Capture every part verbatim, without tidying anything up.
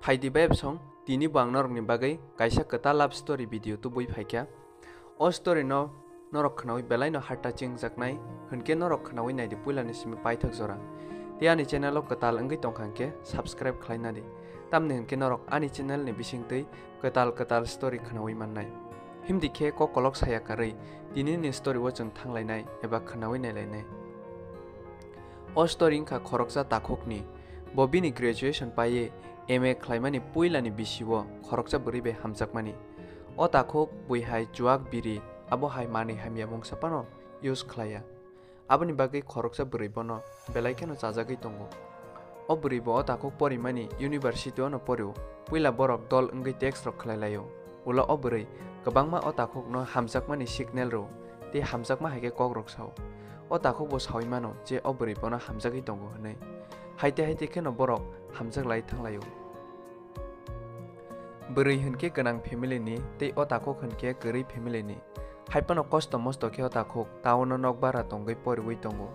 Phaidi bayapsong, tini bo ang norokni bagwi kaisa kwtal love story video tubui phaikha. O story no norok khnaui belai no heart touching jaknai, hwnkhe norok khnaui naidi puilani simi paithak jora. Tei ani channel o kwtal wngwi tongkha hwnkhe subscribe khlai nadi, tamni hwnkhe norok ani channel ni bisingtwi kwtal kwtal story khnaui mannai. Himdi khe kok kolok saya karwi tini ni story o chwng thanglainai eba khnaui nailainai. O story wngkha khoroksa takhukni. Bo bini graduation paiwi M A khlaimani puilani bisio khoroksa bwrwi bai hamjakmani. O takhuk bui hai chuak biri, abo hai manwi hamya mungsa phano use khlaiya. Aboni bagwi khoroksa bwrwi bono belai kheno chajagwi tongo. O bwrwi bo o takhuk porimani university-o no porio. Puila borok dol wngwi text rok khlai laio. Ulo o bwrwi kwbangma o takhukno hamjakmani signal rwo tei hamjakma hai khe kok rok sao. O takhuk bo saui mano je o bwrwi bono hamjagwi tongo hwnwi. Haite haite kheno borok hamjak lai thang laio. Bwrwi hwnkhe gwnang family ni tei o takhuk hwnkhe kwrwi family ni. Hai phano kosto mosto khe o takhuk town o nok bara tongwi poriwi tongo.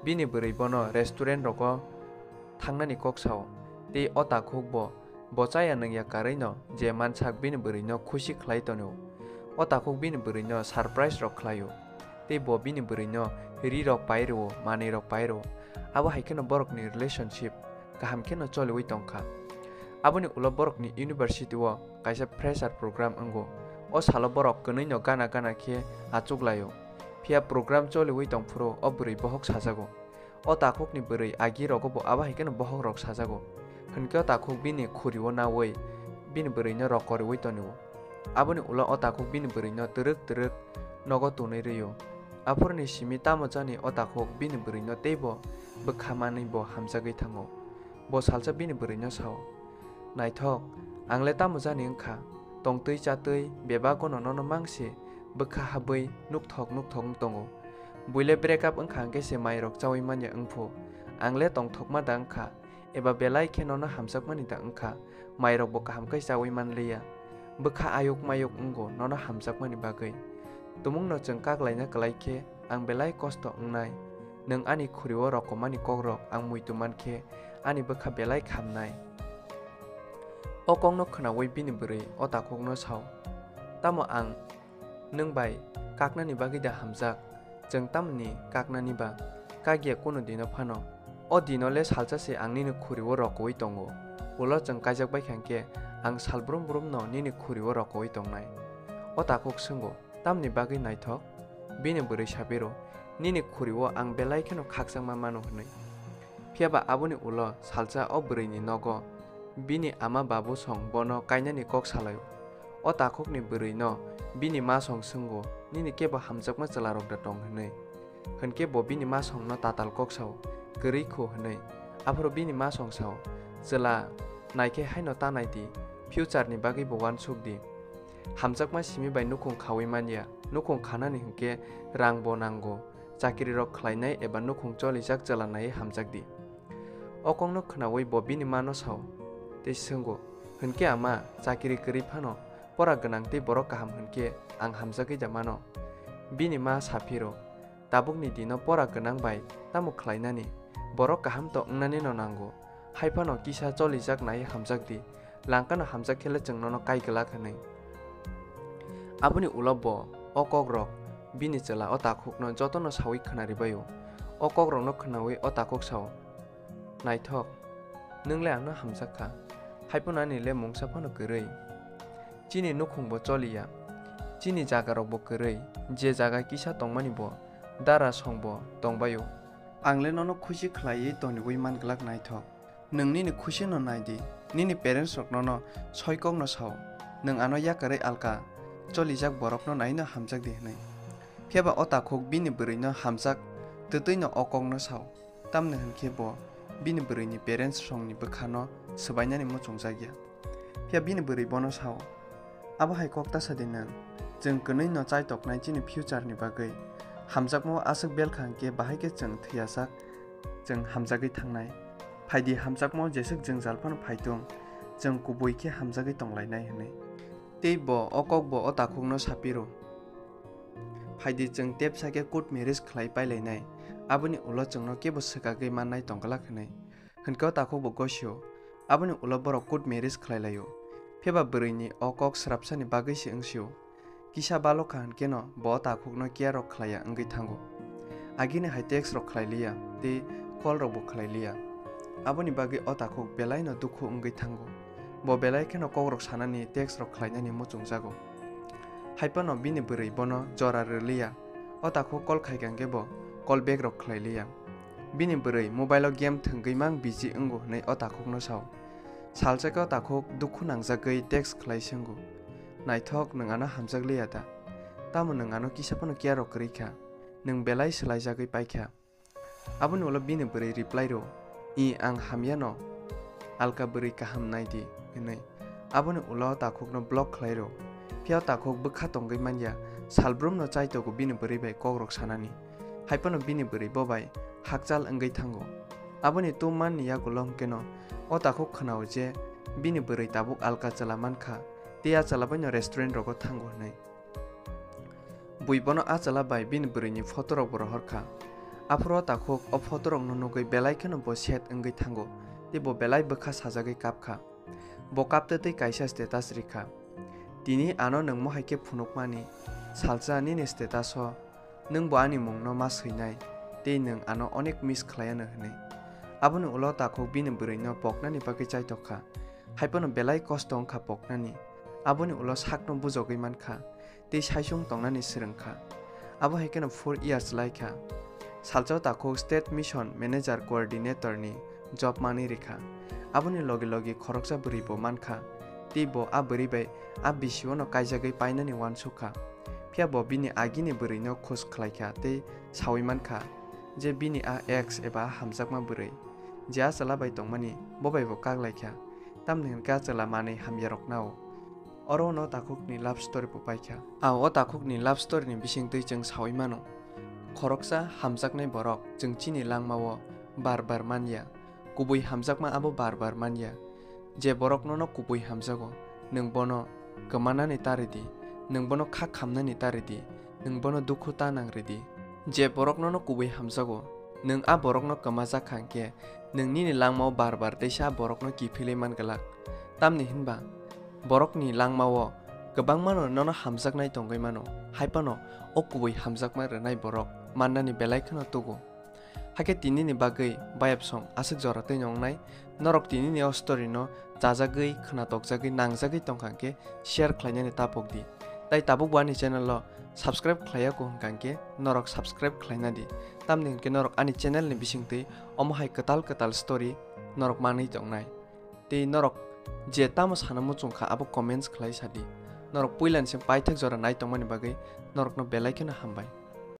Bini bwrwi bono restaurant rogo thangnani kok sao. Tei o takhuk bo, bo chaya nungya karwi no je mansak bini bwrwi no khusi khlai tonio. O takhuk bini bwrwi no surprise rok khlaio. Tei bo bini bwrwi no ri rok pai rwo, manwi rok pai rwo. Abo hai kheno borok ni relationship kaham kheno choliwi tongkha. Aboni ulo borok ni university o kaisa fresher program wngo. O salo borok kwnwi no gana gana khe achuk laio. Phiya program choliwi tongphuru o bwrwi bohok sajago. O takhukni bwrwi agi rogo bo abo hai kheno bohok rok sajago. Hwnkhe o takhuk bini khuri o naui bini bwrwi no rok koriwi tonio. Aboni ulo o takhuk bini bwrwi no twrwk twrwk nogo tonwi rwio. Aphuruni simi tamo jani o takhuk bini bwrwi no teibo bwkha manwi bo hamjagwi thango. Bo salsa bini bwrwi no sao, "Naithok, ang le tamo jani wngkha, tongtwi chatwi bebago no nono mangsi bwkha habwi nukthok nukthok wng tongo. Buile break up wngkha hwnkhe se mairok chaui manya wngphu. Ang le tongthokma da wngkha, eba belai khe nono hamjakmani da wngkha, mairokbo kaham khe chaui manliya. Bwkha ayuk mayuk wngo nono hamjakmani bagwi. Tumungno chwng kak laina kwlai khe ang belai kosto wngnai. Nwng ani khuri-o rokomani kokrok ang muitu man khe ani bwkha belai khamnai." O kokno khnaui bini bwrwi o takhukno sao, "Tamo ang nwng bai kaknani bagwi da hamjak? Chwng tamoni kaknani ba? Kakya kunu dino phano. O dino le salsa se ang nini khuri-o rokoui tongo. Ulo chwng kaijak bai kha hwnkhe ang sal brum brumno nini khuri-o rokoui tongnai." O takhuk swngo, "Tamni bagwi naithok?" Bini bwrwi sapiro, "Nini khuri-o ang belai kheno khakchangma mano," hwnwi. Phiya ba aboni ulo salsa o bwrwini nogo bini ama babu song bono kainani kok salaio. O takhukni bwrwino bini ma song swngo, "Nini kebo hamjakma chwlarok da tong?" hwnwi. Hwnkhe bo bini ma songno tatal kok sao, "Kwrwi khu," hwnwi. Aphuru bini ma song sao, "Chwla, naikhe haino ta nai di, future ni bagwi bo uansuk di. Hamjakma simi bai nukhung khaui manya, nukhung khanani hwnkhe rang bo nango, chakiri rok khlainai eba nukhung cholijak chwla naiwi hamjak di." O kokno khnaui bo bini mano sao tei swngo, "Hwnkhe ama, chakiri kwrwi phano pora gwnang tei borok kaham hwnkhe ang hamjagwi da mano?" Bini ma saphiro, "Tabukni dino pora gwnang bai tamo khlainani? Borok kaham to wngnani no nango. Hai phano kisa cholijak nai hamjak di. Langkano hamjak khe le chwng nono kai glak," hwnwi. Aboni ulo bo o kokrok bini chwla o takhukno jotono saui khwnaribaio. O kokrokno khnaui o takhuk sao, "Naithok, nwng le ano hamjak kha. Hai phano ani le mungsa phano kwrwi. Chini nukhung bo choliya. Chini jaga rok bo kwrwi. Je jaga kisa tongmani bo dara song bo tongbaio. Ang le nono khusi khlaiwi toniwi man glak naithok. Nwng nini khusi no nai di. Nini parents rok nono soi kok no sao. Nwng ano yakarwi alka cholijak borok no nai no hamjak di," hwnwi. Phiya ba o takhuk bini bwrwi no hamjak twtwi no o kok no sao. Tamni hwnkhe bo bini bwrwini parents songni bwkha no swbainani muchungjak ya. Phiya bini bwrwi bono sao, "Abo hai kok ta sa di nwng. Chwng kwnwi no chai toknai chini future ni bagwi. Hamjakmao aswk belkha hwnkhe bahai khe chwng thwiyasak, chwng hamjagwi thangnai. Phaidi hamjakmao jeswk jwngjal phano phaitung, chwng kubui khe hamjagwi tonglainai," hwnwi. Tei bo o kok bo o takhukno sapiro. "Phaidi chwng tepsa khe court marriage khlai pailainai, aboni ulo chwngno kebo swkagwi mannai tongglak," hwnwi. Hwnkhe o takhuk bo gosio, Aboni ulo borok court marriage khlai laio. Phiya ba bwrwi ni o kok swrapsa ni bagwi se wng sio. Kisa balo kha hwn kheno bo o takhuk no care rok khlai ya wngwi thango. Agini hai text rok khlai liya tei call rok bo khlai liya. Aboni bagwi o takhuk belai no dukhu wngwi thango. Bo belai kheno kok rok sanani text rok khlai nani muchung jago. Hai phano bini bwrwi bono jora rw liya. O takhuk call khai kha hwnkhe bo call back rok khlai liya. Bini bwrwi mobile o game thwngwi mang busy wngo hwnwi o takhuk no sao. Salsa khe o takhuk dukhu nangjagwi text khlai swngo, "Naithok, nwng ano hamjak liya da? Tamo nwng ano kisa phano care rok kwrwi kha? Nwng belai swlai jagwi pai kha." Aboni ulo bini bwrwi reply rw, "I, ang hamya no, alka bwrwi kaham nai di," hwnwi. Aboni ulo takhuk no block khlai rw. Phiya takhuk bwkha tongwi man ya, salbrum no chai togo bini bwrwi bai kok rok sanani. Hai phano bini bwrwi bo bai hakchal wngwi thango. Aboni tum man ni yagulo hwnkhe no o takhuk khwnao je bini bwrwi tabuk alka chwla man kha, tei a chwla bai no restaurant rogo thango hwnwi. Bui bono a chwla bai bini bwrwi ni photo rok bo rohor kha. Aphuru o takhuk o photo rok no nugwi belai kheno bo sad wngwi thango, tei bo belai bwkha sajagwi kap kha. Bo kaptwi twi kaisa status rikha, "Tini ano nwng mohai khe phunukmani, salsa nini status o nwng bo ani mungno ma swinai, tei nwng ano onek miss khlaiano," hwnwi. Aboni ulo takhuk bini bwrwino poknani bagwi chaithok kha. Hai phano belai kosto wngkha poknani. Aboni ulo sakno bujogwi mankha. Tei saisung tongnani swrwng kha. Abo hai kheno four years lai kha. Salsa o takhuk State Mission Manager Coordinator ni job manwi rikha. Aboni logi logi khoroksa bwrwi bo mankha. Tei bo a bwrwi bai a bisio no kaijagwi painani uansuk kha. Phiya bo bini agini bwrwi no khus khlai kha tei sawi mankha je bini a ex eba a hamjakma bwrwi je a chwla bai tongmani bo bai bo kak lai kha. Tamni hwn khe a chwla manwi hamya rok nao. Oro no takhuk ni love story bo paikha. A o takhuk ni love story ni bisingtwi chwng sawi mano. Khoroksa hamjaknai borok chwng chini langma o bar bar manya. Kubui hamjakma abo bar bar manya. Je borok nono kubui hamjago, nwng bono kwmanani ta ridi, nwng bono kha khamnani ta ridi, nwng bono dukhu ta nang ridi. Je borok nono kubui hamjago, nwng a borokno kwmajak kha hwnkhe, nwng nini langmao bar bar teisa a borokno kiphilwi man glak. Tamni hwnba, borokni langmao kwbangmano nono hamjaknai tongwi mano, hai phano o kubui hamjakma rwnai borok mannani belai kheno tugo. Hakhe tinini bagwi bayapsong aswk jora twi nongnai, norok tinini o story no chajagwi, khwnatokjagwi, nangjagwi tongkha hwnkhe share khlainani tapok di. Tai tabuk bo ani channel o subscribe khlaiya kho hwnkha hwnkhe norok subscribe khlaina di. Tamni hwnkhe norok ani channel ni bisingtwi omo hai kwtal kwtal story norok manwi tongnai. Tei norok je tamo sana muchung kha abo comments khlai sa di. Norok puilani se paithak jora nai tongmani bagwi norokno belai kheno hambai.